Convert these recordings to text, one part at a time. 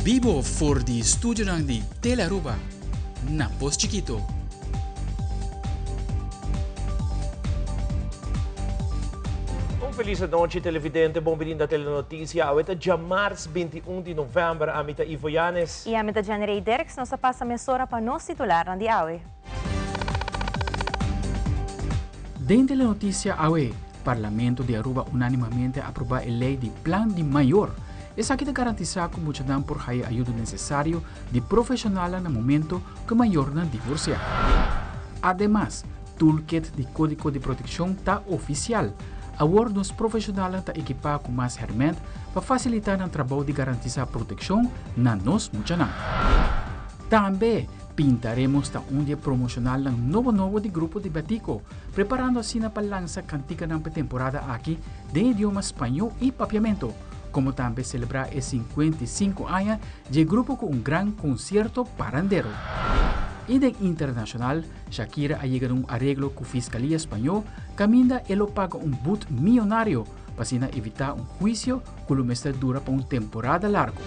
Bibo for di studionan di Telearuba na Pos Chikito. Un felis anochi televidente, bon bini na Telenoticia. Awe ta djamars 21 di november. Ami ta Ivo Yanes. I ami ta Jenny Dirks. Nos ta pasa mesora pa nos titularnan di awe. Den Telenoticia awe, Parlamento di Aruba unanimamente a aproba e ley di Plan di Mayor. Esaki ta garantisa cu muchanan por haya ayudo necesario di profesionalnan na momento cu e mayornan divorcia. Ademas, Toolkit di Codigo di Proteccion ta oficial. Awor nos profesionalnan ta ekipa cu mas herment pa facilita nan trabou di garantisa proteccion na nos muchanan. Tambe, Pintaremos ta un di e promocionalnan nobo nobo di Grupo di Betico, preparando asina pa lansa canticanan p'e temporada aki den idioma Spañó y Papiamento, como tambe celebra e 55 aña dje grupo cu un gran concierto parandero. Y den internacional, Shakira a yega na un areglo cu Fiscalia Spañó caminda e lo paga un but miyonario pa asina evita un huicio cu lo mester dura pa un temporada largo.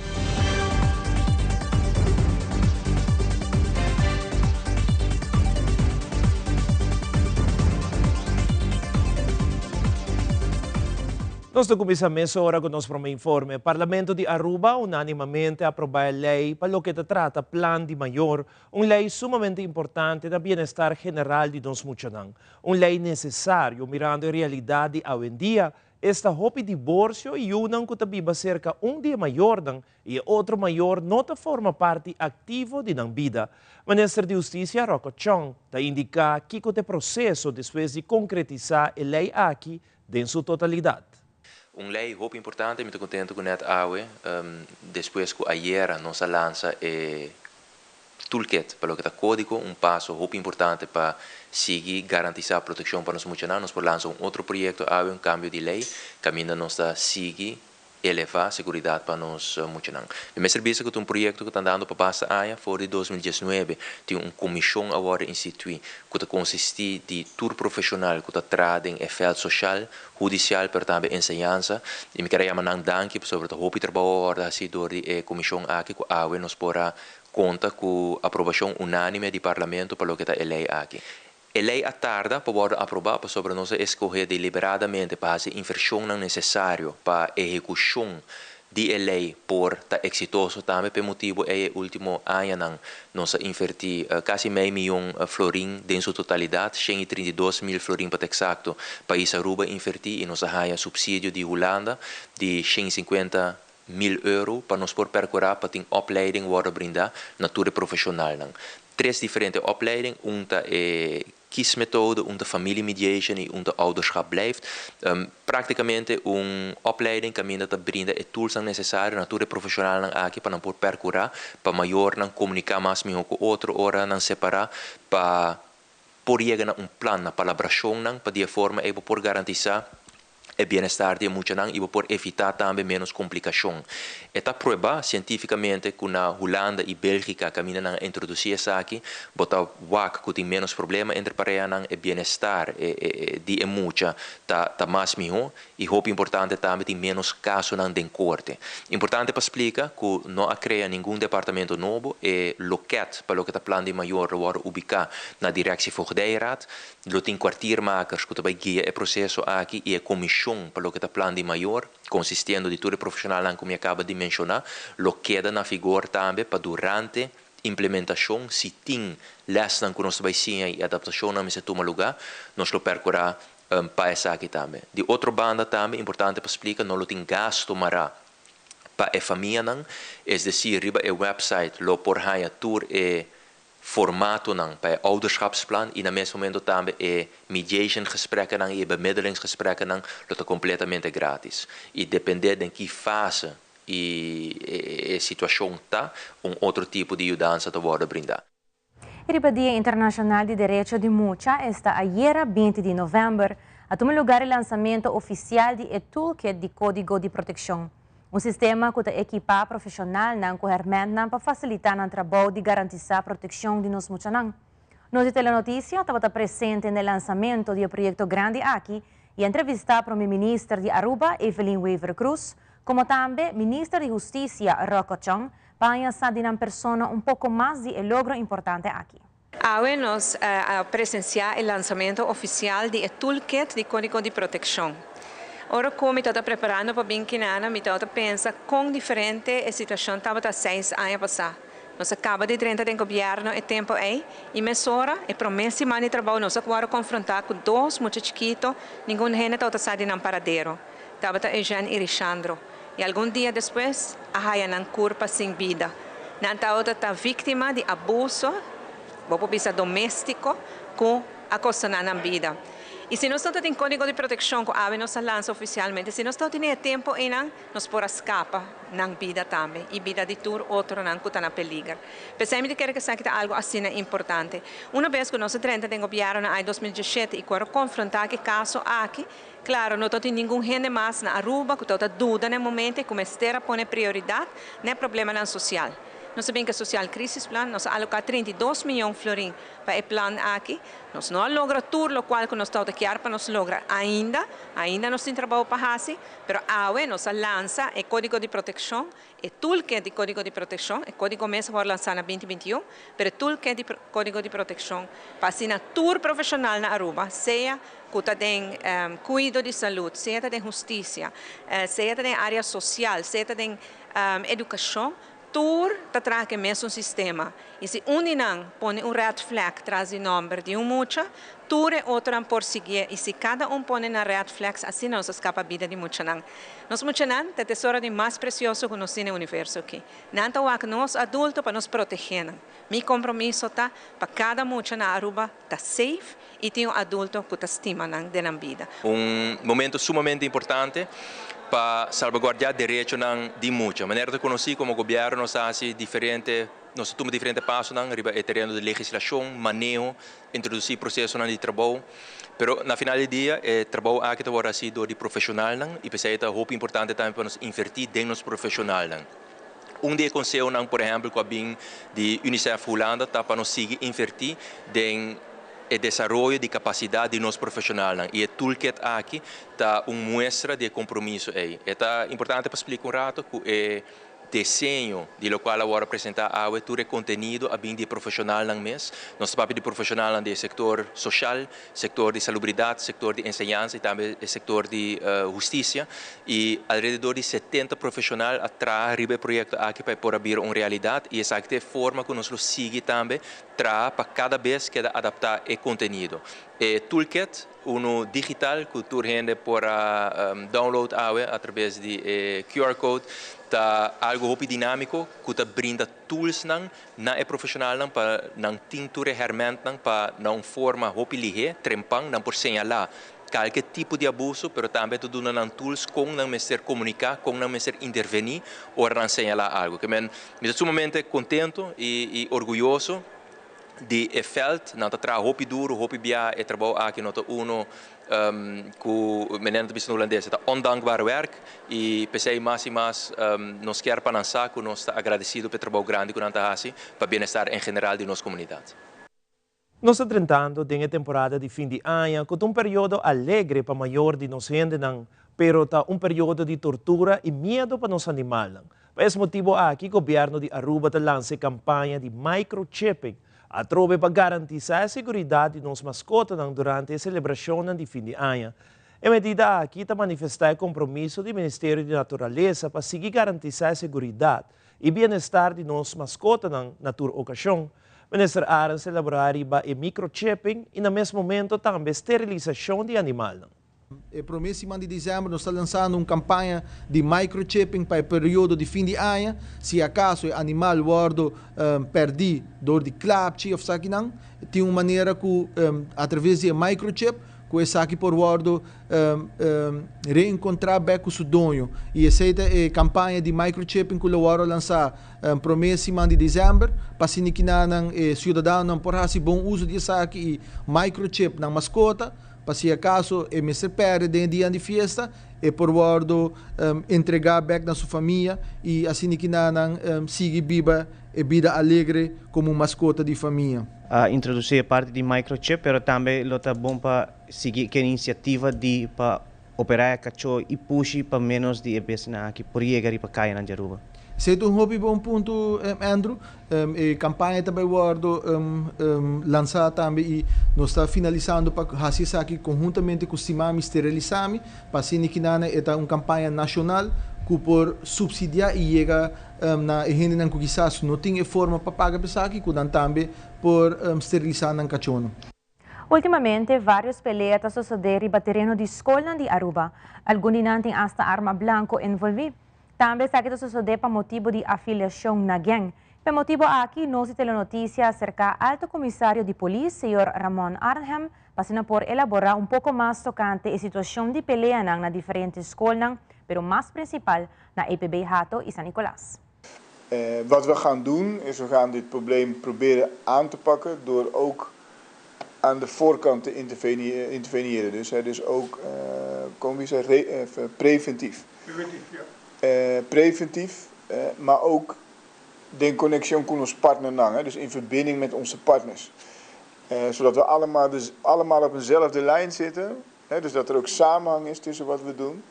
Nos ta cuminsa mesora cu nos prome informe. Parlamento di Aruba unanimamente a aproba e ley pa loke ta trata plan di mayor, un ley sumamente importante na bienestar general di nos muchanan. Un ley necesario mirando e realidad di awendia Esta hopi diborsio i yunan ku ta biba serka un di e mayornan i e otro mayor no ta forma parti aktivo di nan bida. Minister di Hustisia Rocco Chong ta indiká kiko ta e proseso despues di konkretisá e lei aki den su totalidat. Un lei hopi importante, mi ta kontentu ku nèt awe, despues ku ayera nos a lansa e Toolkit pa loke ta kódigo, un paso hopi importante pa sigui garantisá protekshon pa nos muchanan. Nos por lansa un otro proyekto awe, un kambio di lei, kaminda nos ta sigui elevá seguridat pa nos muchanan. Mi mester bisa ku ta un proyekto ku ta andando pa basta aña, for di 2019 tin un komishon a wòrdu instituí ku ta konsistí di tur profeshonal ku ta traha den e vèlt soshal, hudisial pero tambe enseñansa. I mi kier a yama nan danki pasobra ta hopi trabou a wòrdu hasí dor di e komishon aki ku awe nos por a Konta ku aprobashon unánime di Parlamento pa loke ta e lei aki. E lei a tarda pa wòrdu aprobá pasobra nos a eskohé deliberadamente pa hasi invershonnan nesesario pa ehekushon di e lei por ta eksitoso tambe. P'e motibu ei e último añanan nos a invertí kasi mei miyon florin den su totalidat, 132.000 florin pa ta eksakto, pais Aruba a invertí i nos a haña supsidio di Hulanda di 150 mil euro pa nos por percura pa tin opleiding wordo brinda na tur e profesionalnan. Tres diferente opleiding, un ta e kiesmethode, un ta familie mediation y un ta ouderschap blijft. Practicamente un opleiding caminda ta brinda e toolsnan necesario na tur e profesionalnan aki pa nan por percura pa mayornan comunica mas miho cu otro ora nan separa pa por yega na un plan, na palabracionnan pa di e forma ey bo por garantisa e bienestar di e muchanan i bo por evitá tambe ménos komplikashon. E ta pruebá sientífikamente ku na Hulanda i Bélgika kaminda nan a introdusí esaki, bo ta wak ku tin ménos problema entre parehanan, e bienestar di e mucha ta ta mas mihó i hopi importante tambe tin ménos kasonan den korte. Importante pa splika ku no a krea ningun departamento nobo, e lokèt pa loke ta plan di mayor lo wòrdu ubiká na Directie Voogdijraad. Lo tin kwartiermakers ku ta bai guia e proseso aki i e komishon pa loke ta plan di mayor, konsistiendo di tur e profeshonalnan ku mi a kaba di menshoná, lo keda na vigor tambe pa durante implementashon si tin lèsnan ku nos ta bai siña i adaptashonnan mester tuma lugá, nos lo pèrkurá pa esaki tambe. Di otro banda tambe importante pa splika no lo tin gasto mará pa e famianan, es desir riba e wèpsait lo por haña tur e formatonan pa e ouderschapsplan i na mes momento tambe e mediationgesprekkennan i e bemiddelingsgesprekkennan lo ta kompletamente gratis. I dependé den ki fase i e situashon ta, un otro tipo di yudansa ta wòrdu brindá. Riba Dia Internashonal di Derecho di Mucha, esta ayera 20 di novèmber, a tuma lugar e lansamento ofisial di e Toolkit di Kódigo di Protekshon. Un sistema ku ta ekipá profeshonalnan ku hèrmèntnan pa fasilitá nan trabou di garantisá protekshon di nos muchanan. Nos di Telenoticia tabata presente n'e lansamentu di e proyekto grandi aki i a entrevistá Prome Minister di Aruba, Evelyn Wever-Croes, como tambe Minister di Husticia Rocco Tjon, pa sa di persona un poco mas di e logro importante aki. Awe nos a presencia e lansamento oficial di toolkit di codigo di proteccion. Ora cu mi tabata preparando pa bin akinan, mi tabata pensa con diferente e situacion tabata 6 aña pasa. Nos a caba di drenta den gobierno e tempo ey y mesora e prome siman di trabou nos a wordo confronta cu dos mucha chikito, ningun hende tabata sa di nan paradero. Tabata Eugene y Richandro. Y algun dia despues, a haya nan curpa sin bida. Nan tabata victima di abuso, bo bisa domestico, cu a costa nan bida. Y si nos no tin codigo di proteccion cu awe nos a lansa oficialmente, si nos no tin tempo ey, nos por scapa nan bida tambe y bida di tur otronan cu ta na peliger. Pesey mi kier cu ta algo asina importante. Un biaha cu nos a drenta den gobierno na 2017 y awor confronta cu e caso aki, claro, no tin ningun hende mas na Aruba cu ta duda na momento cu mester a pone prioridad na problemanan social. Nos sa cu Social Crisis Plan, nos a aloca 32 miyon florin pa e plan aki. Nos no a logra tur loke cu nos tabata kier pa nos logra ainda, ainda nos tin trabou pa haci, pero awe nos a lansa e codigo di proteccion, e toolkit di codigo di proteccion, e codigo mes a lansa na 2021, pero e toolkit di codigo di proteccion pa asina tur profesional na Aruba, sea cu ta den cuido di salud, sea den husticia, sea den area social, sea den educacion, tur ta traha cu e mesun sistema. Y si un nan pone un red flag tras di nomber di un mucha, tur e otro por sigui. Y si cada un pone nan red flags, asina nos ta scapa bida di muchanan. Nos muchanan ta e tesoro di mas precioso cu nos tin den universo aki. Nan ta wak nos adulto pa nos protege. Mi compromiso ta pa cada mucha na Aruba ta safe y tin un adulto cu ta stima nan den bida. Un momento sumamente importante pa salvaguardia derechonan di mucha. Manera conoci, como gobierno nos a haci diferente, nos a tuma diferente pasonan riba e tereno di legislacion, maneho, introduci procesonan di trabou. Pero na final di dia, e trabou aki ta haci di profesionalnan y pesey ta hopi importante tambe pa nos inverti den nos profesionalnan. Un di e consehonan, por ehempel, cu a bin di UNICEF Hulanda, ta pa nos sigui inverti den e desaroyo di capacidad di nos profesionalnan. Y e toolkit aki ta un muestra di compromiso ey. Ta importante pa splica un rato cu e diseño di loke awor a presenta awe, tur e contenido a bin di profesionalnan mes. Nos papia di profesionalnan di sector social, sector di salubridad, sector di enseñansa y tambe sector di husticia. Y alrededor di 70 profesional a traha riba e proyecto aki pa por bira un realidad y esaki ta e forma cu nos lo sigui tambe traha pa cada bes keda adapta e contenido. E toolkit, uno digital cu tur hende por download awe atraves di QR code, ta algo hopi dinamico cu ta brinda toolsnan na e profesionalnan pa nan tin tur e hermentnan pa na un forma hopi lihe, trempan, nan por señala cualkier tipo di abuso, pero tambe ta duna nan tools con nan mester comunica, con nan mester interveni ora nan señala algo. Kiermen, mi ta sumamente contento y orguyoso di e veld, nan ta traha hopi duro, hopi bia e trabou aki no ta uno cu men ta bisa hulandes, ta ondankbaar werk y pesey mas y mas nos kier pa nan sa cu nos ta agradecido pa e trabou grandi cu nan ta haci pa bienestar en general di nos comunidad. Nos ta drentando den temporada di fin di aña, cu un periodo alegre pa mayoria di nos hendenan, pero ta un periodo di tortura y miedo pa nos animalnan. Pa e motibo aki, gobierno di Aruba ta lansa campaña di microchipping, atrobe pa garantisa e seguridad di nos mascotanan durante e celebracion di fin di aña. E medida aki ta manifesta e compromiso di Ministerio di Naturalesa pa sigui garantisa e seguridad y bienestar di nos mascotanan na tur ocasion. Minister Arends a elabora riba e microchipping y na mesun momento tambe sterilisacion di animal. E prome siman di december nos ta lansando un campaña di microchipping pa e periodo di fin di aña. Si acaso e animal wordo perdi door di klapchi of esakinan, tin un manera cu atraves di microchip cu esaki por wordo reencontra bek cu su doño. Y esey ta e campaña di microchipping cu lo wordo lansa prome siman di december, pa asina nan ciudadanonan por haci bon uso di esaki y microchip nan mascota, pa si acaso e mester perde den dia di fiesta, e por wordo entrega bek na su famia y asina cu nan sigui biba e bida alegre como mascota di famia. A introduci e parti di microchip, pero tambe lo ta bon pa sigui cu e iniciativa di pa Operá kachó i pushi pa ménos di e bestianan aki por yega riba kayanan di Aruba. Esei ta un hopi bon punto, Andrew. E kampaña ta bai wòrdu lansá tambe i nos ta finalisando pa hasi esaki konhuntamente ku Stimami Sterilisami pa asina kinana e ta un kampaña nashonal ku por supsidiá i yega na e hendenan ku kisas no tin e forma pa paga pa esaki ku nan tambe por sterilisá nan kachónan. Ultimamente varios pelea ta sosode riba tereno di scolnan di Aruba. Algun di nan tin hasta arma blanco envolvi. Tambe esaki ta sosode pa motibo di afiliacion na gang. Pa e motibo aki nos di Telenoticia a acerca Alto Comisario di Polis, señor Ramon Arnhem, pa asina por elabora un poco mas tocante e situacion di peleanan na diferente scolnan, pero mas principal na EPB Hato y San Nicolas. Wat we gaan doen is we gaan dit probleem proberen aan te pakken door ook aan de voorkant te interveneren. Dus, hè, dus ook kom je zeggen, preventief. Preventief, ja. Preventief, maar ook in connectie met ons partner, hè, dus in verbinding met onze partners. Zodat we allemaal, dus allemaal op eenzelfde lijn zitten. Hè, dus dat er ook samenhang is tussen wat we doen.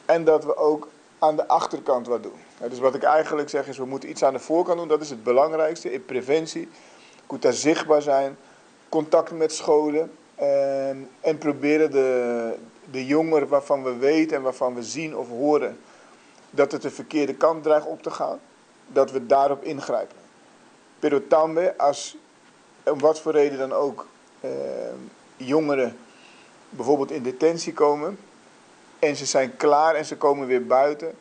En dat we ook aan de achterkant wat doen. Dus wat ik eigenlijk zeg is, we moeten iets aan de voorkant doen. Dat is het belangrijkste in preventie. Moet daar zichtbaar zijn, contact met scholen. En proberen de jongeren waarvan we weten en waarvan we zien of horen dat het de verkeerde kant dreigt op te gaan, dat we daarop ingrijpen. Pero tambe, als om wat voor reden dan ook jongeren bijvoorbeeld in detentie komen en ze zijn klaar en ze komen weer buiten,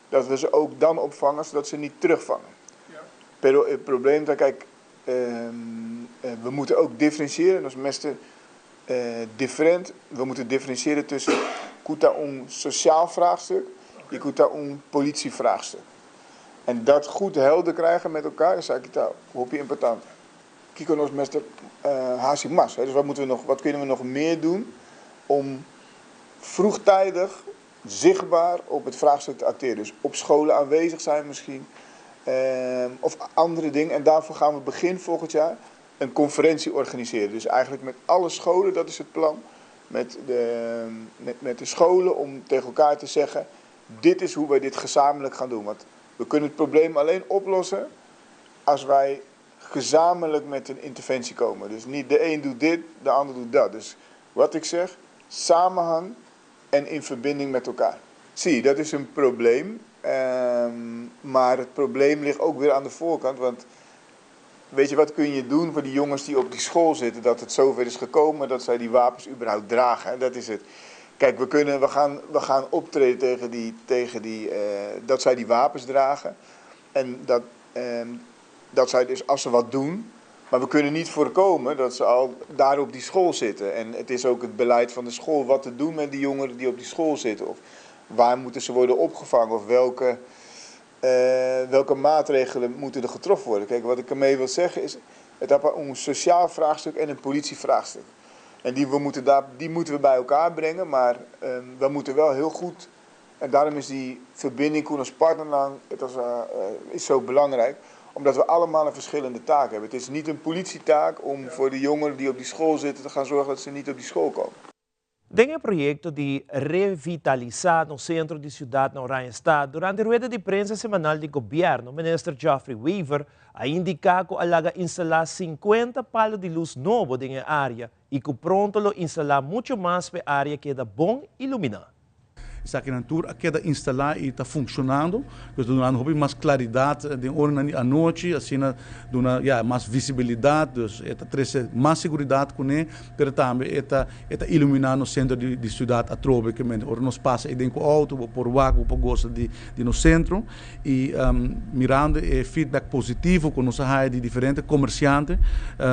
dat we ze ook dan opvangen zodat ze niet terugvangen. Pero het probleem dat, kijk, we moeten ook differentiëren, dat is meestal different. We moeten differentiëren tussen ku ta un sociaal vraagstuk en ku ta un politievraagstuk. En dat goed helder krijgen met elkaar is eigenlijk hopi importante. Kiko nos mester hasi mas. Hè? Dus wat, moeten we nog, wat kunnen we nog meer doen om vroegtijdig zichtbaar op het vraagstuk te acteren? Dus op scholen aanwezig zijn misschien, of andere dingen. En daarvoor gaan we begin volgend jaar een conferentie organiseren. Dus eigenlijk met alle scholen, dat is het plan. Met de scholen om tegen elkaar te zeggen, dit is hoe wij dit gezamenlijk gaan doen. Want we kunnen het probleem alleen oplossen als wij gezamenlijk met een interventie komen. Dus niet de een doet dit, de ander doet dat. Dus wat ik zeg, samenhang en in verbinding met elkaar. Zie, dat is een probleem. Maar het probleem ligt ook weer aan de voorkant. Want weet je, wat kun je doen voor die jongens die op die school zitten, dat het zover is gekomen dat zij die wapens überhaupt dragen? Hè? Dat is het. Kijk, we gaan optreden tegen die, dat zij die wapens dragen. En dat zij dus, als ze wat doen, maar we kunnen niet voorkomen dat ze al daar op die school zitten. En het is ook het beleid van de school wat te doen met die jongeren die op die school zitten. Of waar moeten ze worden opgevangen of welke maatregelen moeten er getroffen worden. Kijk, wat ik ermee wil zeggen is, het is een sociaal vraagstuk en een politievraagstuk. En die moeten we bij elkaar brengen, maar we moeten wel heel goed, en daarom is die verbinding ku nos partnernan, het is zo belangrijk, omdat we allemaal een verschillende taak hebben. Het is niet een politietaak om voor de jongeren die op die school zitten te gaan zorgen dat ze niet op die school komen. Den e proyecto di revitalisa e centro di ciudad na Oranjestad, durante e rueda di prensa semanal di gobierno, Minister Geoffrey Wever a indica cu a laga instala 50 palo di luz nobo den e area y cu pronto lo instala mucho mas pa e area keda bon ilumina. Esakinan tur a keda instalá i ta funshonando, pues dunando hopi mas klaridat den ora di anochi, asina duna ya mas visibilidat, dus e ta trese mas seguridat kuné, pero tambe e ta iluminando sentro di siudat atrobe, ke men ora nos pasa i den ku outo, bo por wak, bo por gosa di nos sentro i mirando e feedback positivo ku nos a haya di diferente komersiante,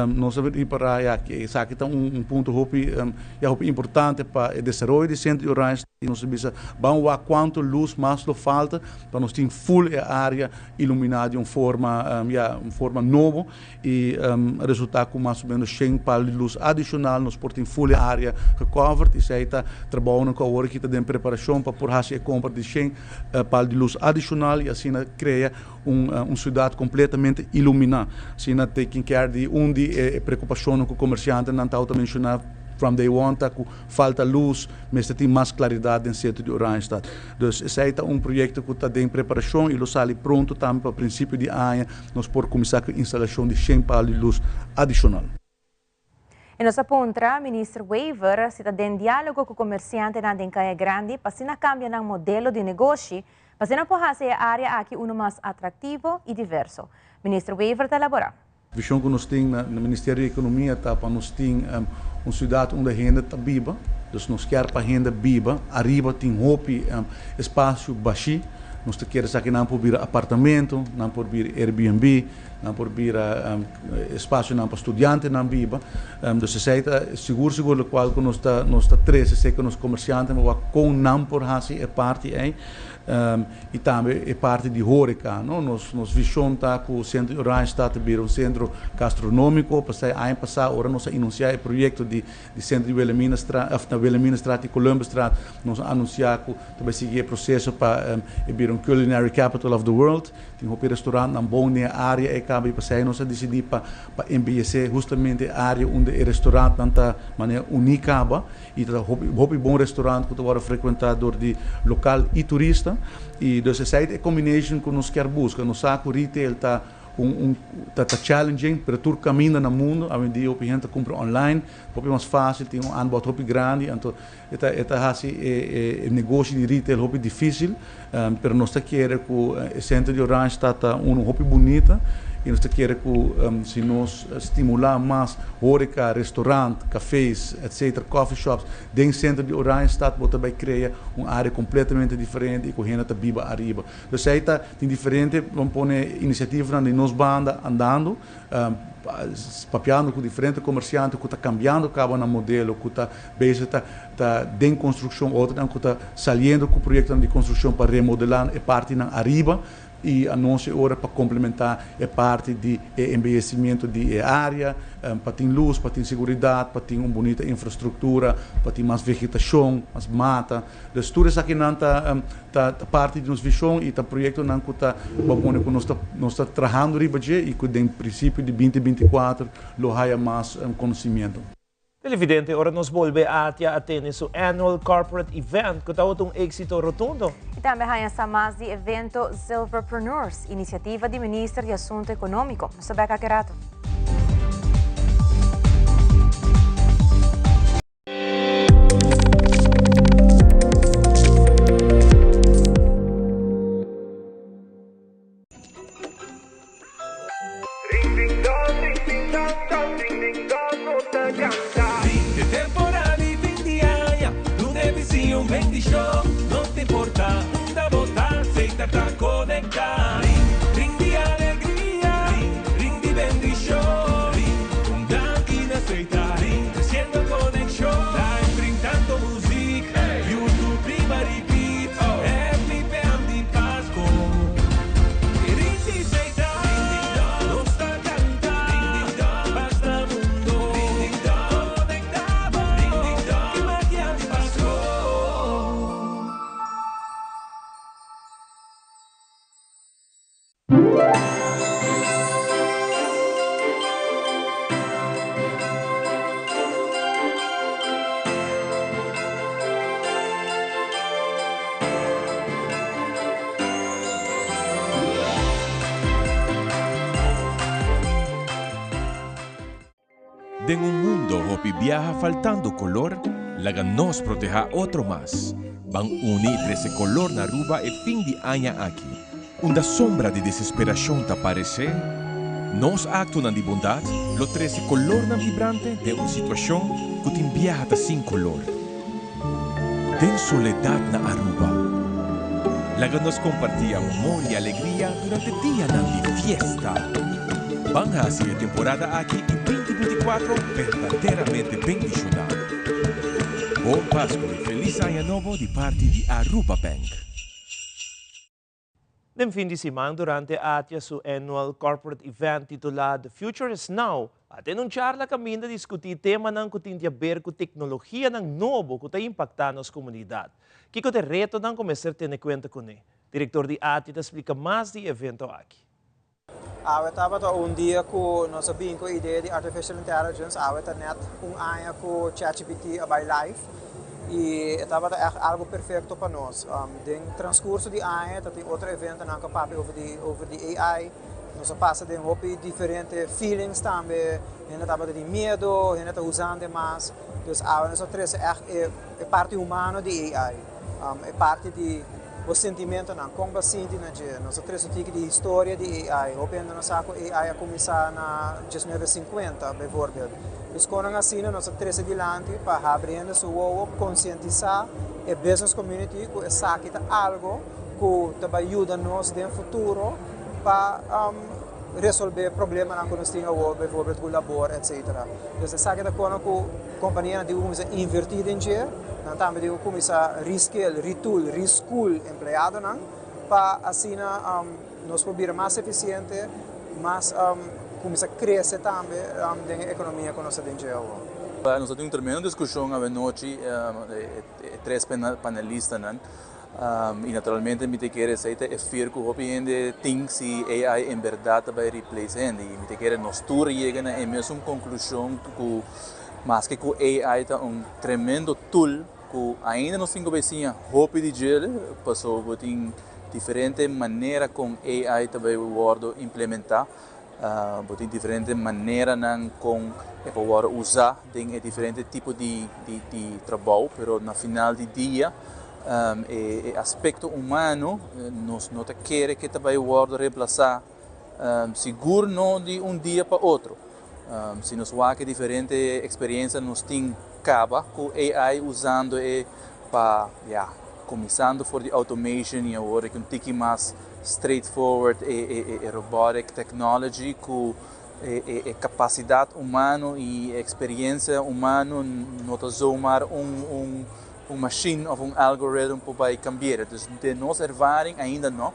nos a ripará ya ku esaki ta un punto hopi ya hopi importante pa e desaroyo di sentro di Oranjestad i nos a bisa ban wak kuantu lus mas lo falta pa nos tin full e área iluminá di un forma ya un forma nobo i resultá ku mas o ménos 100 palo di lus adishonal nos por tin full e área gecovered i esei ta trabou ku awor aki ta den preparashon pa por hasi e kompra di 100 palo di lus adishonal i asina krea un siudat kompletamente iluminá. Asina taking care di un di e preokupashon ku komersiantenan ta menshoná. from day one ta ku falta lus, mester tin mas klaridat den sentro di Oranjestad. Dus esei ta un proyekto ku ta den preparashon i lo sali pronto tambe pa prinsipio di aña nos por kuminsá ku instalashon di shen pal di lus adishonal. E nos a puntra Minister Wever si ta den dialogo cu comerciantenan den Caya Grandi pa asina cambia nan modelo di negoshi pa asina por haci e area aki uno mas atractivo y diverso. Minister Wever ta elabora. Vision cu nos tin na Ministerio di Economia ta pa nos tin un ciudad unda hende ta biba, dus nos kier pa hende biba, ariba tin hopi espacio bashi, nos ta kier esaki nan por bira apartamento, nan por bira Airbnb, Nan por bira espasionan pa studiantenan biba. Dus esei ta sigur sigur lokual ku nos ta nos ta trese serka nos komersiantenan pa wak kon nan por hasi e parti ei. I tambe e parti di horeca, no. Nos nos vishon ta ku Sentro di Oranjestad ta bira un sentro gastronómiko. Pasei aña pasá ora nos a inunsiá e proyekto di di sentro di Wilhelminastraat òf na Wilhelminastraat i Columbusstraat nos a anunsiá ku ta bai sigui e proseso pa e bira un culinary capital of the world. Tin hopi restaurantnan bon den e área ei kaba i pasei nos a disidí pa pa embeyesé hustamente e área unda e restaurantnan ta manera uní kaba i ta hopi hopi bon restaurant ku ta wòrdu frekuentá dor di lokal i turista i dus esei ta e combination ku nos kier buska. Nos sa ku retail ta un un ta ta challenging pero tur kaminda na mundu awendia hopi hende ta kumpra online hopi mas fásil tin un aanbod hopi grandi anto E ta e ta hasi e e negoshi di retail hopi dificil, pero nos ta kere cu e centro di Oranjestad ta uno hopi bunita y nos ta kere cu si nos stimula mas horeca, restaurant, cafes, etc. Coffee shops den centro di Oranjestad bo ta bay crea un area completamente diferente y cu hende ta biba ariba. Dus esey ta tin diferente, bo pone iniciativanan di nos banda andando. Papiando ku diferente komersiante ku ta kambiando kaba nan modelo, ku ta bezig ta ta den konstrukshon, otronan ku ta saliendo ku proyektonan di konstrukshon pa remodelá e partinan ariba i anos e ora pa komplementá e parti di e embeyesimiento di e área, pa tin lus, pa tin seguridat, pa tin un bunita infrastruktura, pa tin mas vegetashon, mas mata. Dus tur esakinan ta ta parti di nos vishon i ta proyektonan ku ta bo pone ku nos ta nos ta trahando riba dje i ku den prinsipio di binti 24 lo haya mas konosimiento. Televidente, ora nos bolbe ATIA a tene su Annual Corporate Event ku tabata un éksito rotundo. I tambe haña sa mas di evento Zilverpreneurs, inisiativa di Minister di Asunto Ekonómiko. Nos ta bèk aki rato. Den un mundo hopi biaha faltando color, laga nos proteha otro mas. Ban uni y trece color na Aruba e fin di aña aki. Unda sombra di desesperacion ta parece, nos actonan di bondad lo trece colornan vibrante den un situacion cu tin biaha ta sin color. Den soledad na Aruba, laga nos comparti amor y alegria durante dianan di fiesta. Ban haci e temporada aki y 2024 berdaderamente bendiciona. Bon Pascu y Feliz Aña Nobo di parti di Aruba Bank. Den fin di siman durante ATIA su annual corporate event titulá The Future is Now, a tene un charla kaminda diskutí temanan ku tin di aber ku teknologianan nobo ku ta impaktá nos komunidat. Kiko ta e retonan ku mester tene kuenta kuné? Direktor di ATIA ta splika mas di e evento aki. Awe tabata un dia ku nos a bin ku idea di artificial intelligence. Awe ta net un aña ku ChatGPT a bai live i e tabata echt algo perfekto pa nos. Den transkurso di aña ta tin otro eventonan ku a papia over di AI. Nos a pasa den hopi diferente feelings tambe. Hende tabata di miedo, hende ta usando mas. Dus awe nos a trese echt e parti humano di AI. E parti di e sentimentonan, kon bo ta sinti na dje. Nos a trese tiki di historia di AI. Hopi hende no sa ku AI a kuminsá na 1950, bijvoorbeeld. Dus kon asina nos a trese dilanti pa habri hende su wowo, konsientisá e business community ku esaki ta algo ku ta bai yuda nos den futuro pa resolve problemanan ku nos tin awor, bijvoorbeeld ku labor, etc. Dus esaki ta kon ku kompanianan tin ku kuminsá invertí den dje, nan tambe tin ku kuminsá reskill, retool, reschool empleadonan pa asina nos por bira mas efisiente, mas kuminsá krese tambe den ekonomia ku nos ta den dje awor. Nos tin un tremendo diskushon anochi, tres panelistanan, i naturalmente mi ta kere esei ta e fear ku hopi hende tin si AI en berdat ta bai replace hende. I mi ta kere nos tur yega na e mesun konklushon ku maske ku AI ta un tremendo tool ku ainda nos tin ku siña hopi di dje, paso tin diferente manera kon AI ta bai wòrdu implementá. Tin diferente maneranan kon e por wòrdu usa den diferente tipo di trabou, pero na final di dia e aspekto humano nos no ta kere ku ta bai wòrdu remplasá, sigur no di un dia pa otro. Si nos wak diferente eksperensia nos tin kaba ku AI usando e pa, ja, kuminsando for di automation i awor ku un tiki mas straightforward e robotic technology ku e kapasidat humano i eksperensia humano no ta zomaar un machine òf un algoritmo por bai kambia. Dus di nos ervaring ainda no.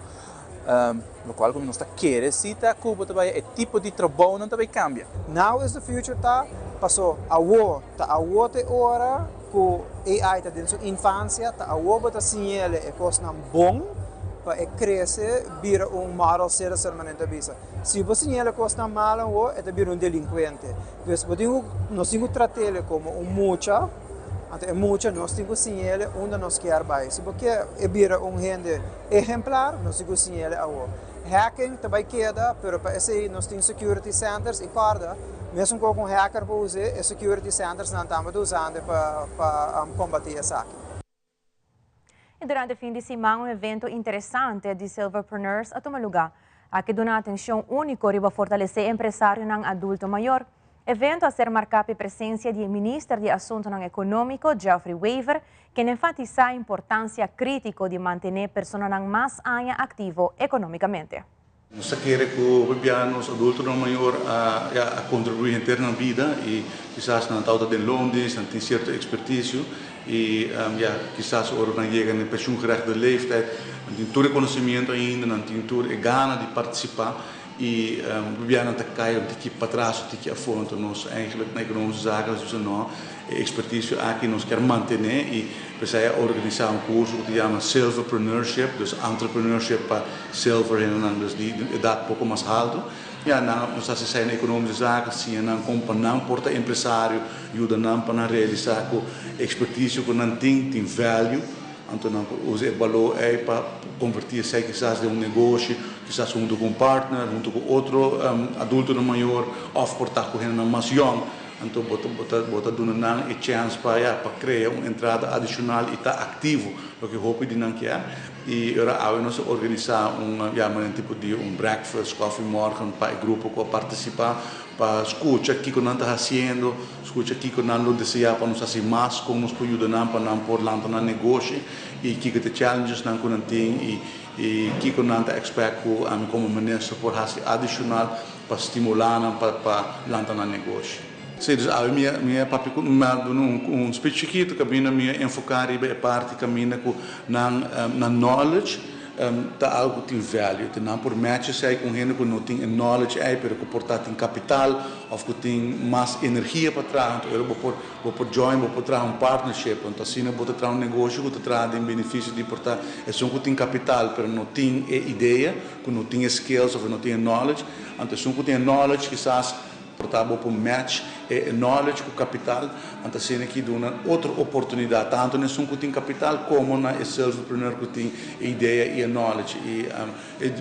Lokual ku nos ta kere si ta ku tambe e tipo di trabou nan tambe kambia. Now is the future ta paso awo ta awo te ora ku AI ta den su infansia, ta awo bo ta siñ'é e kosnan bon pa e krese bira un model citizen, manera ta bisa. Si bo siñ'é kosnan malo, awo e ta bira un delinkuente. Dus bo tin nos tin ku trat'é komo un mucha, anto e mucha nos tin ku siñ'é unda nos ke bai. Si bo ke e bira un hende ehemplar, nos tin ku siñ'é awo. Hacking ta bai keda, pero pa esei nos tin security centers i kòrda, mesun ku un hacker por usa, e security centers nan tambe usando pa kombatí esaki. I durante fin di siman, un evento interesante di Silverpreneurs a tuma lugá. Aki a duna atenshon úniko pa fortalesé empresarionan adulto mayó. Evento a ser marká pa presensia di Minister di Asuntunan Ekonómiko, Geoffrey Wever, ku a enfatisá e importansia krítiko di mantené personanan mas aña aktivo ekonómikamente. Nos ke ku nos adultonan mayó a, ja, a kontribuí henter nan bida i kisas nan ta den loondienst, nan tin sierto ekspertisio i ja, kisas ora nan yega na pensioengerechtigde leeftijd, nan tin tur e konosementu ainda, nan tin tur e gana di partisipá i nan ta kai un tiki patras, un tiki afó. Anto nos eigenlijk na Economische Zaken nos bisa no, e ekspertisio aki nos ke mantené i p'esei a organisá un kurso ku ta yama Silverpreneurship, dus entrepreneurship pa silver, dus di edat poko mas haltu. Ja, nan, nos ta hasi na Economische Zaken, siña nan kon pa nan por ta empresario, yuda nan pa nan realisá ku ekspertisio ku nan tin, tin value, anto nan usa e balor ei pa konvertí esei kisas den un negoshi, kisas huntu ku un partner, huntu ku otro adultonan mayó, òf por ta ku hendenan mas yòn, anto bo ta duna nan e chèns pa, ja, pa krea un entrada adishonal i ta aktivo, loke hopi di nan ke. I ora awe nos a organisá un, ja, un tipo di un breakfast, koffiemorgen pa e grupo ku a partisipá, pa skucha kiko nan ta hasiendo, skucha kiko nan lo deseá pa nos hasi mas, kon nos por yuda nan pa nan por lanta nan negoshi i kiko ta challenges nan ku nan tin i kiko nan ta expect ku ami komo minister por hasi adishonal pa stimulá nan pa lanta nan negoshi. Si, dus awe mi a papia ku mi a duna un speech chikitu kaminda mi a enfoká riba e parti kaminda ku nan knowledge. ta algo ku tin value. Te nan por match esei ku un hende ku no tin e knowledge ei pero ku por ta tin kapital òf ku tin mas energia pa traha. Anto ora bo por bo por join, bo por traha un partnership. Anto asina bo ta traha un negoshi ku ta traha den benefisio di por ta esun ku tin kapital pero no tin e idea, ku no tin e skills òf no tin e knowledge. Anto esun ku tin e knowledge kisas Por ta bo por match e knowledge ku kapital, anto asina ki duna otro oportunidat tantu na esun ku tin kapital komo na e selfpreneur ku tin e idea i e knowledge. I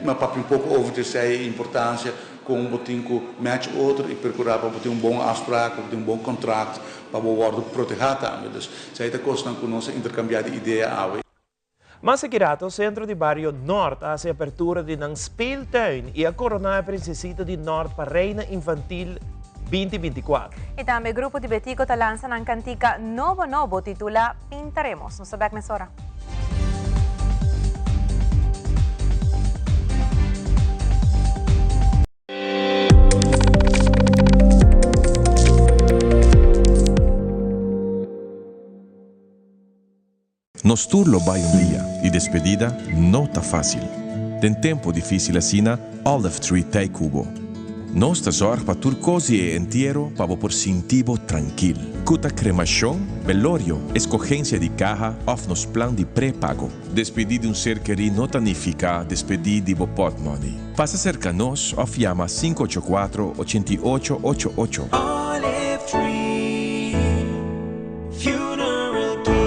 mi a papia un poko over di esei, e importansia kon bo tin ku match otro i perkurá pa bo tin un bon afsprak, pa bo tin un bon kontrakt pa bo wòrdu protehá tambe. Dus esei ta kosnan ku nos a interkambiá di idea awe. Mas aki rato, Centro di Bario Noord a haci apertura di nan speeltuin y a corona e Princesita di Noord pa Reina Infantil 2024. Y tambe Grupo di Betico ta lansa nan cantica nobo nobo titula Pintaremos. Nos ta bek mesora. Nos tur lo bai un dia y despedida no ta facil. Den tempo dificil asina, Olive Tree t'ey cu bo. Nos ta zorg pa tur cos di e entiero pa bo por sinti bo trankil. Cu ta cremacion, belorio, escogencia di caha of nos plan di prepago. Despedi di un ser keri no ta nifica despedi di bo potmoney. Pasa cerca nos of yama 584 88 88. Olive Tree Funeral Care.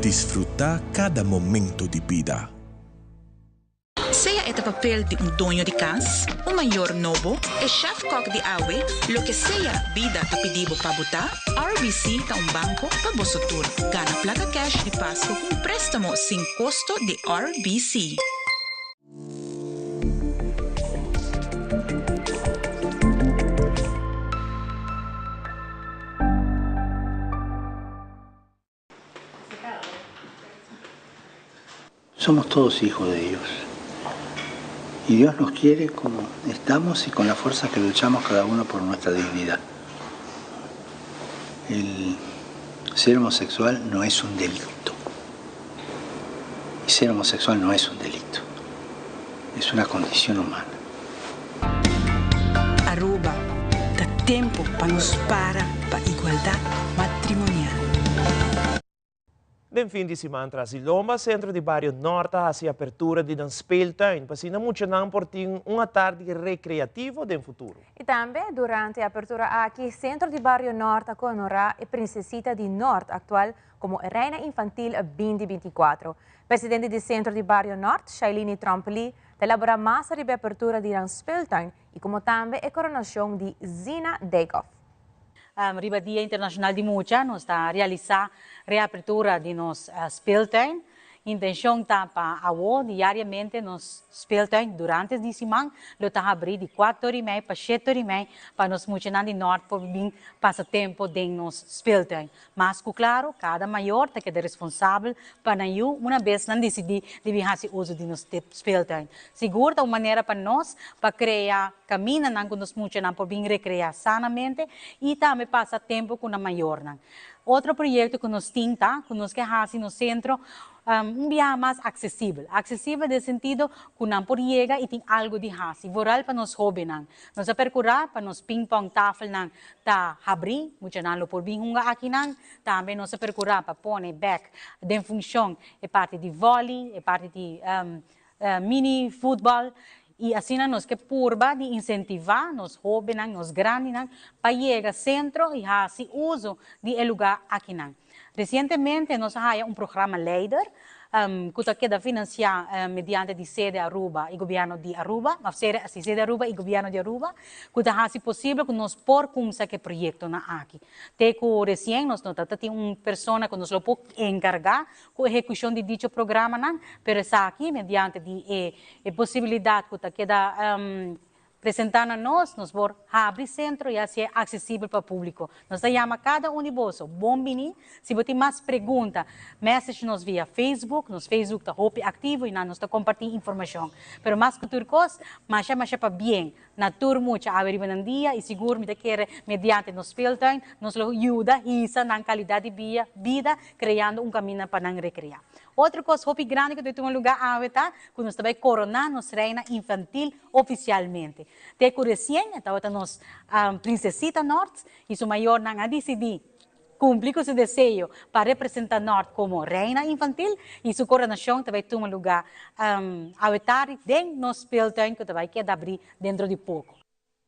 Disfruta cada momento di bida. Sea e ta papel di un doño di cas, un mayor nobo, e chef-kok di awe, loke sea bida ta pidi bo pa bo ta, RBC ta un banco pa boso tur. Gana placa cash di Pasco cu un prestamo sin costo di RBC. Somos todos hijos de Dios. Y Dios nos quiere como estamos y con la fuerza que luchamos cada uno por nuestra dignidad. El ser homosexual no es un delito. Y ser homosexual no es un delito. Es una condición humana. Aruba, ta tempo pa nos para pa igualdad matrimonial. Den fin di siman tras di lomba, Centro di Bario Nort a haci apertura di nan speeltuin pa asina muchanan por tin un atardi recreativo den futuro. Y tambe durante e apertura aki, Centro di Bario Nort a conhora e Princesita di Nort actual como e Reina Infantil 2024. Presidente di Centro di Bario Nort, Shailini Tromp-Lee, ta elabora mas ariba e apertura di nan speeltuin y como tambe e coronacion di Zina Dijkhoff. Riba Dia Internacional di Mucha nos ta realisa reapertura di nos speeltuin. Intencion ta pa awo diariamente nos speeltuin durante di siman lo ta habri di cuater ora y mei pa shete ora y mei pa nos muchanan di Noord por bin pasa tempo den nos speeltuin. Mas ku klaru, kada mayor ta keda responsabel pa nan yu una bes nan disidí di bin hasi uso di nos speeltuin. Sigur ta un manera pa nos pa krea kamindanan ku nos muchanan por bin rekreá sanamente i tambe pasa tempu ku nan mayornan. Otro proyekto ku nos tin ta ku nos ke hasi nos sentro un biaha mas aksesibel. Aksesibel den sentido ku nan por yega i tin algu di hasi, vooral pa nos hóbennan. Nos a perkurá pa nos pingpong tafelnan ta habrí, muchanan lo por bin hunga akinan. Tambe nos a perkurá pa pone bèk den funshon e parti di vòli, e parti di mini futbòl i asina nos ke purba di insentivá nos hóbennan, nos grandinan pa yega sentro i hasi uso di e lugá akinan. Resientemente nos a haya un programa leider ku ta keda finansiá mediante di Sede Aruba i Gobièrnu di Aruba, òf Sede, si, Sede Aruba i Gobièrnu di Aruba, ku ta hasi posibel ku nos por kumsa ku e proyektonan aki. Te ku resien nos no tabata tin un persona ku nos lo por enkargá ku ehekushon di dicho programanan, pero esaki mediante di e posibilidat ku ta keda Presentá na nos, nos por habri sentro i hasié aksesibel pa públiko. Nos ta yama kada un di boso bon bini. Si bo tin mas pregunta, message nos via Facebook. Nos Facebook ta hopi aktivo i nan nos ta kompartí informashon. Pero mas ku tur kos, masha masha pabien na tur mucha awe riba nan dia i sigur mi ta kere mediante nos speeltuin nos lo yuda hisa nan kalidat di bida kreando un kaminda pa nan rekreá. Otro kos hopi grandi ku ta tuma lugá awe ta ku nos ta bai koroná nos reina infantil ofisialmente. Te ku resien e tabata nos prinsesita Nort i su mayornan a disidí kumpli ku su deseo pa representá Nort komo reina infantil i su koronashon ta bai tuma lugá awe tardi den nos speeltuin ku ta bai keda abrí dentro di poko.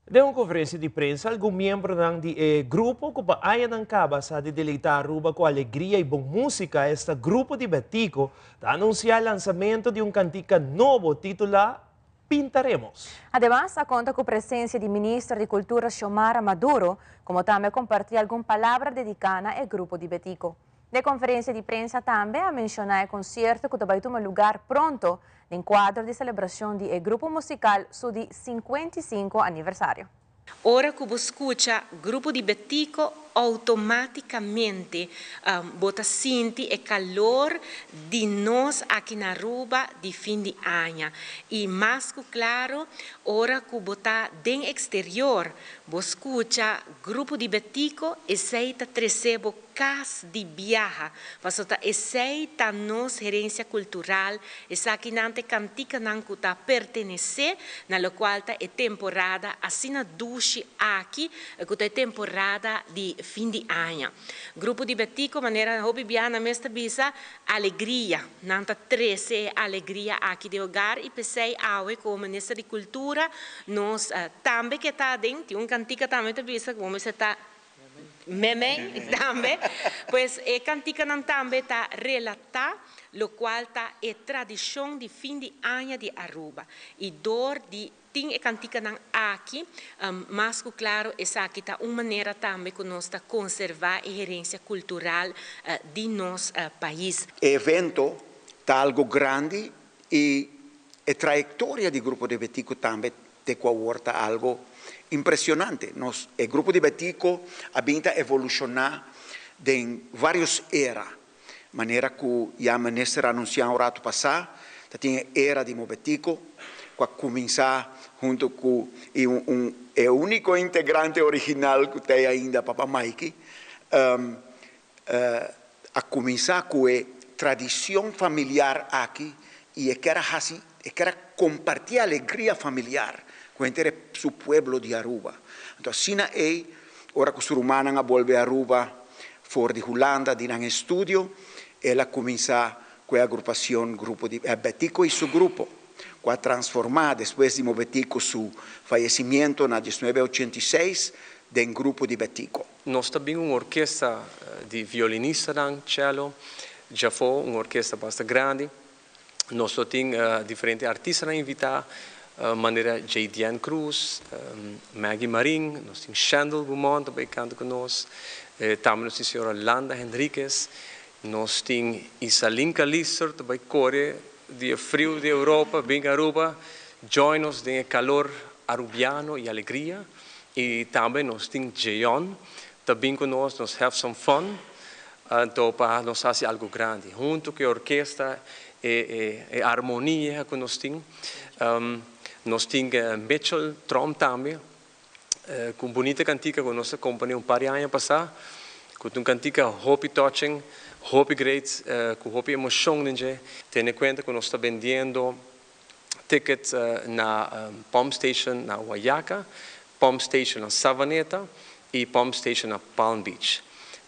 Den un konferensia di prensa algun miembronan di e grupo ku pa añanan kaba sa di deleitá Aruba ku alegria i bon músika, esta Grupo di Betico, ta anunsiá lansamentu di un kantika nobo titulá Pintaremos. Ademas a konta ku presensia di Minister di Kultura Xiomara Maduro, komo tambe a kompartí algun palabra dediká na e Grupo di Betico. Den konferensia di prensa tambe a menshoná e konsierto ku ta bai tuma lugar pronto den kuadro di selebrashon di e grupo musikal su di 55 aniversario. Ora ku bo skucha Grupo di Betico outomátikamente bo ta sinti e kalor di nos aki na Aruba di fin di aña. I mas ku klaro ora ku bo ta den eksterior bo skucha Grupo di Betico esei ta trese bo kas di biaha, pasobra ta esei ta nos herensia kultural, esakinan ta e kantikanan ku ta pertenesé na lokual ta e temporada asina dushi aki, ku ta e temporada di fin di aña. Grupo di Betico, manera hopi biaha nan mes ta bisa, alegria, nan ta trese e alegria aki den hogar i p'esei awe komo Minister di Kultura nos tambe ke ta aden, tin un kantika tambe ta bisa ku bo mester ta Memey tambe. Pues e kantikanan tambe ta relatá lokual ta e tradishon di fin di aña di Aruba. I dor di tin e kantikanan aki, mas ku klaro esaki ta un manera tambe ku nos ta konservá e herensia kultural di nos pais. E evento ta algo grandi i e trayektoria di Grupo de Betico tambe te ku awor ta algo impresionante. Nos, e grupo di Betico a bin ta evolushoná den vários era. Manera ku ya minister a anunsiá un ratu pasá, ta tin e era di Mobetico, ku a kuminsá huntu ku i un un e úniko integrante original ku ta ei ainda, Papa Maiki, a kuminsá ku e tradishon familiar aki i e ker a hasi, e ker a kompartí e alegria familiar ku henter e su pueblo di Aruba. Anto asina ei, ora ku su rumannan a bolbe Aruba for di Hulanda di nan estudio, el a kuminsá ku e agrupashon Grupo di Betico i su grupo, ku a transformá despues di Mobetico su fayesimiento na diesnuebe ochenta i seis den Grupo di Betico. Nos ta bin un orkesta di violinistanan, cello, djafó, un orkesta basta grandi. Nos lo tin diferente artistanan invitá, manera Jaydian Cruz, Maggie Marin, nos tin Shandel Beaumont ta bai kanta ku nos, tambe nos tin señora Landa Henriquez, nos tin Isalinka Lister ta bai kore di e friu di Europa bin Aruba, join nos den e kalor arubiano i alegria. I tambe nos tin Jeon ta bin ku nos, nos have some fun, anto pa nos hasi algu grandi. Huntu ku e orkesta, e e armonia ku nos tin. Nos tin Mitchell Tromp tambe ku un bunita kantika ku nos a komponé un par di aña pasá, ku ta un kantika hopi touching, hopi great, ku hopi emoshon den dje. Tene kuenta ku nos ta bendiendo Tickets na Pump Station na Wayaca, Pump Station na Savaneta y Pump Station na Palm Beach.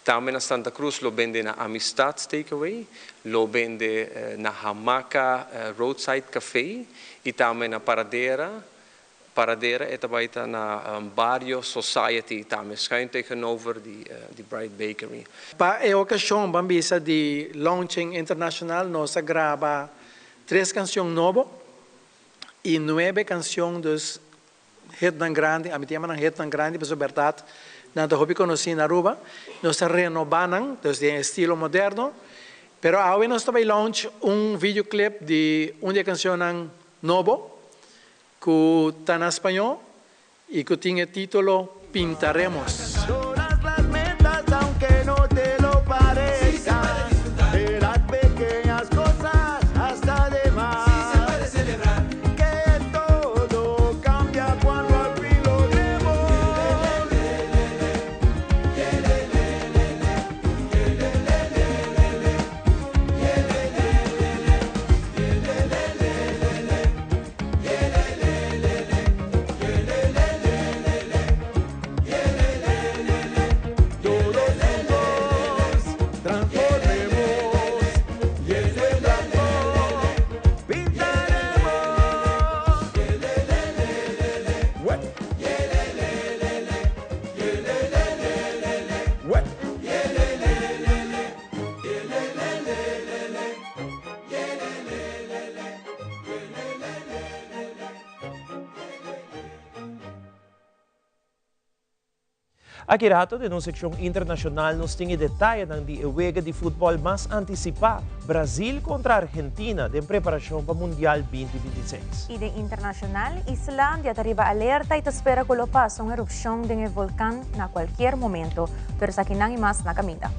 Tambe na Santa Cruz lo bende na Amistad Takeaway, lo bende na Hamaca Roadside Cafe y tambe na Paradera. Paradera e ta bay ta na Barrio Society tambe schuin tegenover di Bright Bakery. Pa e ocasion ban bisa di launching internacional nos a graba Tres cancion nobo y nuebe cancion dus hitnan grandi, ami ta yama nan hitnan grandi pasobra berdad nan ta hopi conoci na Aruba. Nos ta renoba nan dus den estilo moderno, pero awe nos ta bay launch un videoclip di un di e cancionnan nobo cu ta na spañol y cu tin e titulo Pintaremos. Aki rato den nos seccion internacional nos tin e detayenan di e wega di futbol mas anticipa, Brazil contra Argentina den preparacion pa Mundial binti bintiseis. Y den internacional, Islandia ta riba alerta y ta spera cu lo pasa un erupcion den e volcan na cualkier momento. Tur esakinan y mas na caminda.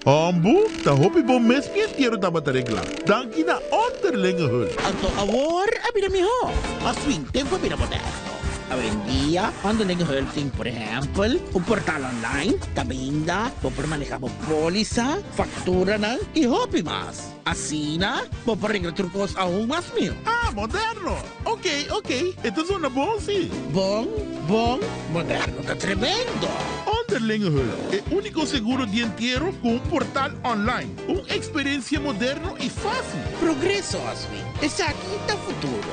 Hombu, ta hopi bon mes mi entiero tabata regla. Danki na Onderlinge Hulp. Anto awor a bira mihó. Mas fin, tempu a bira moderno. Awendia, Onderlinge Hulp tin, por ehèmpel, un portal online kaminda bo por maneha bo pólisa, fakturanan i hopi mas. Asina, bo por regla tur kos aun mas mihó. Ah, moderno! Ok, ok, e ta zona bon si. Bon, bon, moderno ta tremendo! Onderlinge Hulp, e úniko seguro di entiero ku un portal online. Un eksperensia moderno i fásil. Progreso, Oswin. Esaki ta futuro.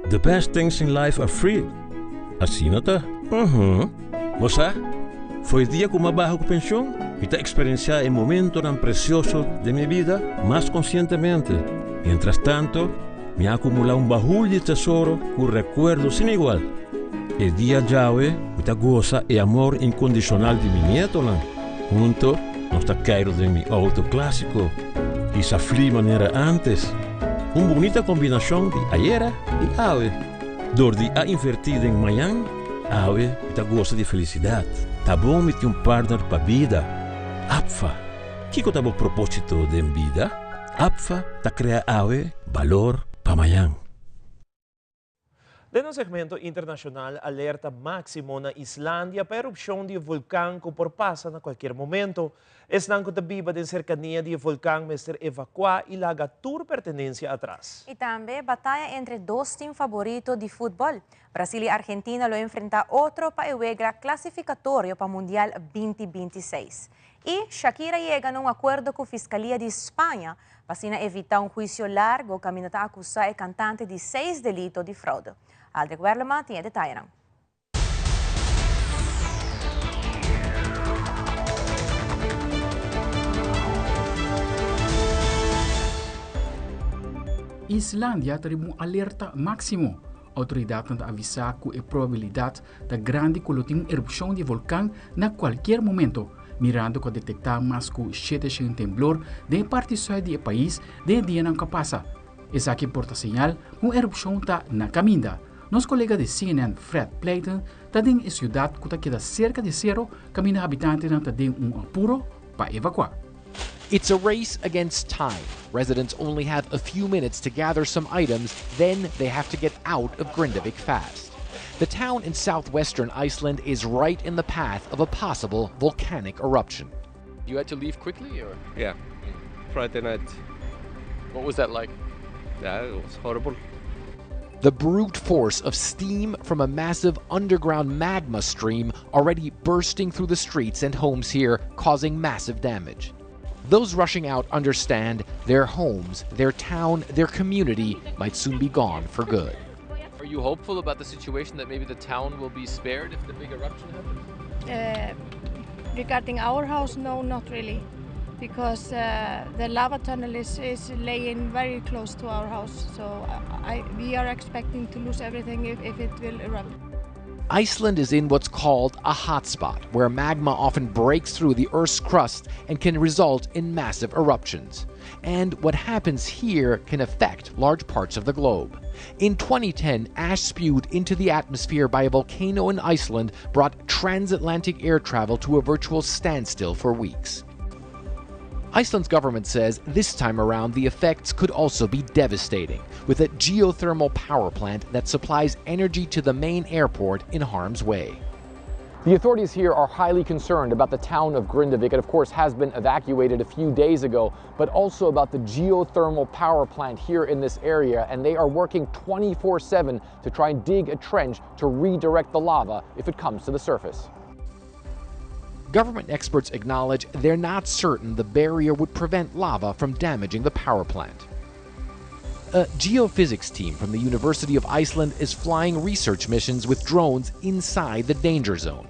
The best things in life are free. Asina ta? Uhum. Bo sa, for e dia ku m'a baha ku penshon, mi ta eksperensiá e momentonan presioso den mi bida mas konsientemente. Mientras tanto, mi a akumulá un bahul di tesoro ku rekuerdo sin igual. E dia djawe mi ta gosa e amor inkondishonal di mi nietonan. Hunto nos ta keiru den mi outo klásiko i sa fli manera ántes. Un bunita kombinashon di ayera i awe. Dor di a invertí den mañan, awe mi ta gosa di felisidat. Ta bon mi tin un partner pa bida. APFA, Kiko ta bo propósito den bida? APFA ta krea awe balor pa mañan. Den nos segmento internacional alerta maximo na Islandia pa erupcion di e volcan cu por pasa na cualkier momento. Esnan cu ta biba den cercania di e volcan mester evacua y laga tur pertenencia atras. Y tambe bataya entre dos team faborito di futbol. Brasil y Argentina lo enfrenta otro pa e wega clasificatorio pa Mundial binti 26. Y Shakira yega na un acuerdo cu Fiscalia di Spaña pa asina evita un huicio largo caminda ta acusa e cantante di seis delito di fraude. Aldrich Werleman tin e detayenan. Islandia ta riba un alerta máksimo. Outoridatnan ta avisá ku e probabilidat ta grandi ku lo tin un erupshon di volkan na kualkier momento, mirando ku a detektá mas ku 700 temblor den e parti sùit di e pais den e dianan ku a pasa. Esaki por ta señal ku un erupshon ta na kaminda. Nos kolega di CNN Fred Pleiten ta den e siudat ku ta keda serka di sero kaminda habitantenan ta den un apuro pa evakuá. It's a race against time. Residents only have a few minutes to gather some items, then they have to get out of Grindavik fast. The town in southwestern Iceland is right in the path of a possible volcanic eruption. You had to leave quickly or? Yeah, Friday night. What was that like? Yeah, it was horrible. The brute force of steam from a massive underground magma stream already bursting through the streets and homes here, causing massive damage. Those rushing out understand their homes, their town, their community might soon be gone for good. Are you hopeful about the situation that maybe the town will be spared if the big eruption happens? Regarding our house, no, not really. Because the lava tunnel is laying very close to our house. So we are expecting to lose everything if it will erupt. Iceland is in what's called a hotspot, where magma often breaks through the Earth's crust and can result in massive eruptions. And what happens here can affect large parts of the globe. In 2010, ash spewed into the atmosphere by a volcano in Iceland brought transatlantic air travel to a virtual standstill for weeks. Iceland's government says this time around the effects could also be devastating, with a geothermal power plant that supplies energy to the main airport in harm's way. The authorities here are highly concerned about the town of Grindavik. It, of course, has been evacuated a few days ago, but also about the geothermal power plant here in this area. And they are working 24 7 to try and dig a trench to redirect the lava if it comes to the surface. Government experts acknowledge they're not certain the barrier would prevent lava from damaging the power plant. A geophysics team from the University of Iceland is flying research missions with drones inside the danger zone.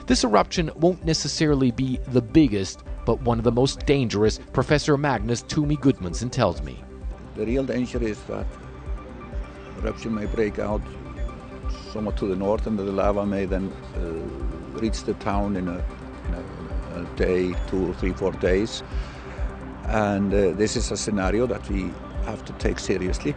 This eruption won't necessarily be the biggest, but one of the most dangerous, Professor Magnus Tumi Gudmundsson tells me. The real danger is that eruption may break out somewhat to the north and the lava may then uh, reach the town in a, in a, a day, two, three, four days. And uh, this is a scenario that we have to take seriously.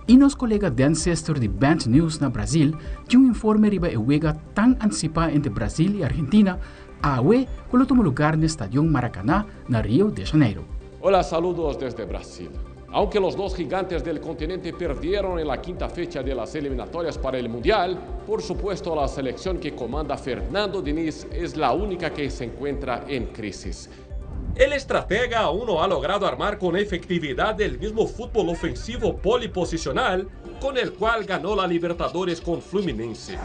Y nos colega Dan Sister di Band News na Brasil tin un informe riba e wega tan anticipa entre Brasil y Argentina awe cu lo tuma lugar na Stadion Maracanã na Rio de Janeiro. Hola, saludos desde Brasil. Aunque los dos gigantes del continente perdieron en la quinta fecha de las eliminatorias para el Mundial, por supuesto la selección que comanda Fernando Diniz es la única que se encuentra en crisis. El estratega aún no ha logrado armar con efectividad el mismo fútbol ofensivo poliposicional con el cual ganó la Libertadores con Fluminense.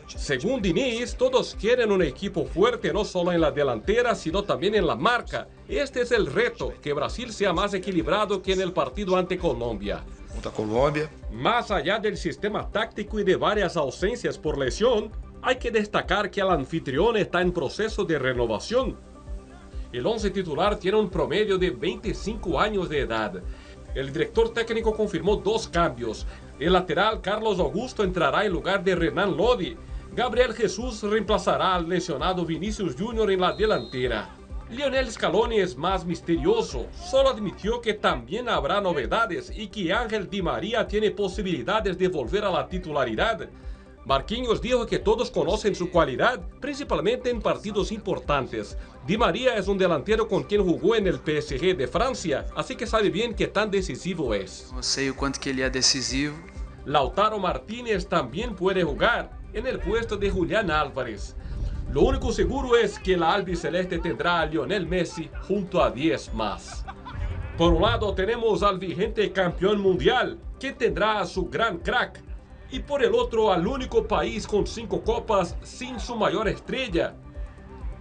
Según Diniz, todos quieren un equipo fuerte no solo en la delantera, sino también en la marca. Este es el reto, que Brasil sea más equilibrado que en el partido ante Colombia. Contra Colombia. Más allá del sistema táctico y de varias ausencias por lesión, hay que destacar que el anfitrión está en proceso de renovación. El once titular tiene un promedio de 25 años de edad. El director técnico confirmó dos cambios. El lateral Carlos Augusto entrará en lugar de Renan Lodi. Gabriel Jesús reemplazará al lesionado Vinicius Jr. en la delantera. Lionel Scaloni es más misterioso, solo admitió que también habrá novedades y que Ángel Di María tiene posibilidades de volver a la titularidad. Marquinhos dijo que todos conocen su cualidad, principalmente en partidos importantes. Di María es un delantero con quien jugó en el PSG de Francia, así que sabe bien qué tan decisivo es. Eu sei o quanto que ele é decisivo. Lautaro Martínez también puede jugar en el puesto de Julián Álvarez. Lo único seguro es que la albiceleste tendrá a Lionel Messi junto a 10 más. Por un lado tenemos al vigente campeón mundial, que tendrá a su gran crack, y por el otro al único país con cinco copas sin su mayor estrella.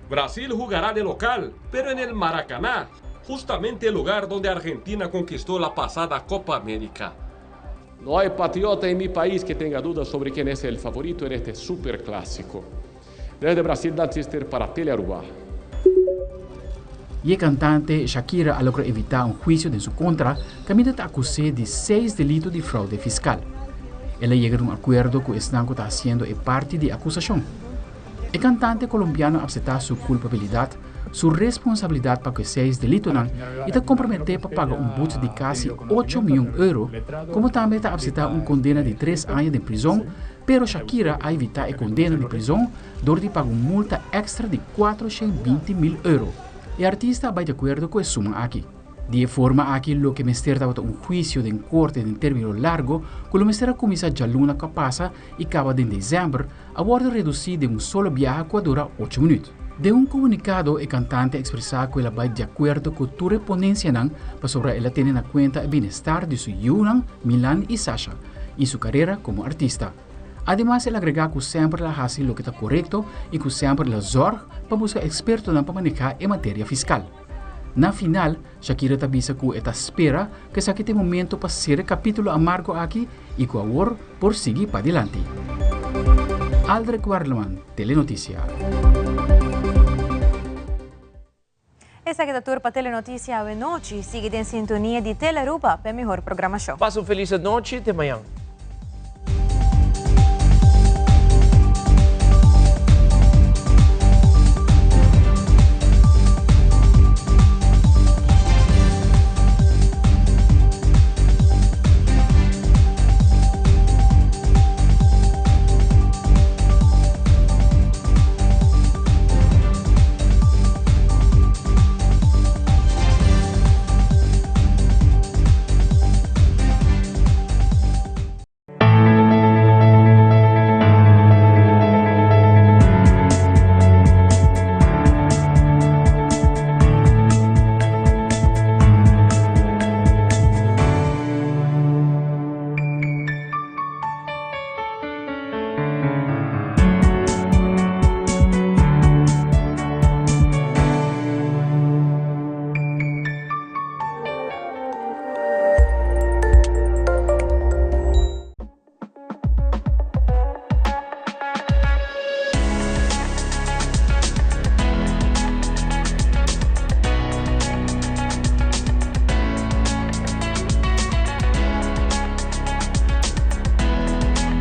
Brasil jugará de local, pero en el Maracaná, justamente el lugar donde Argentina conquistó la pasada Copa América. No hay patriota en mi país que tenga dudas sobre quién es el favorito en este superclásico. Desde Brasil, Dan Sister para Telearuba. Y e cantante Shakira a logra evita un huicio den su contra, caminda ta acus'e di seis delito di fraude fiscal. El a yega na un acuerdo cu esnan cu ta haciendo e parti di acusacion. E cantante Colombiano a acepta su culpabilidad, su responsabilidad pa cu e seis delitonan y ta compromete pa paga un boete di casi ocho miyon euro, como tambe ta acepta un condena di tres aña den prizon, pero Shakira a evita e condena di prizon dor di paga un multa extra di 420 mil euro. E artista a bai di acuerdo cu e suma aki. Di e forma aki loke mester tabata un huicio den corte den termino largo cu lo mester a cuminsa djaluna cu a pasa y caba den december, a wordo reduci den un solo biaha cu a dura ocho minuut. Den un comunicado e cantante a expresa cu el a bai di acuerdo cu tur e ponencianan pasobra el a tene na cuenta e bienestar di su yiunan Milan y Sasha y su carera como artista. Ademas el a agrega cu semper el a haci loke ta corecto y cu semper el a zorg pa busca expertonan pa maneha e materia fiscal. Na final, Shakira ta bisa cu e ta spera cu esaki ta e momento pa cera e capitulo amargo aki y cu awor por sigui padilanti. Aldrich Werleman, Telenoticia. Esaki ta tur pa Telenoticia awenochi. Sigui den sintonia di Telearuba pa e mihor programacion. Pasa un feliz anochi, te mañan.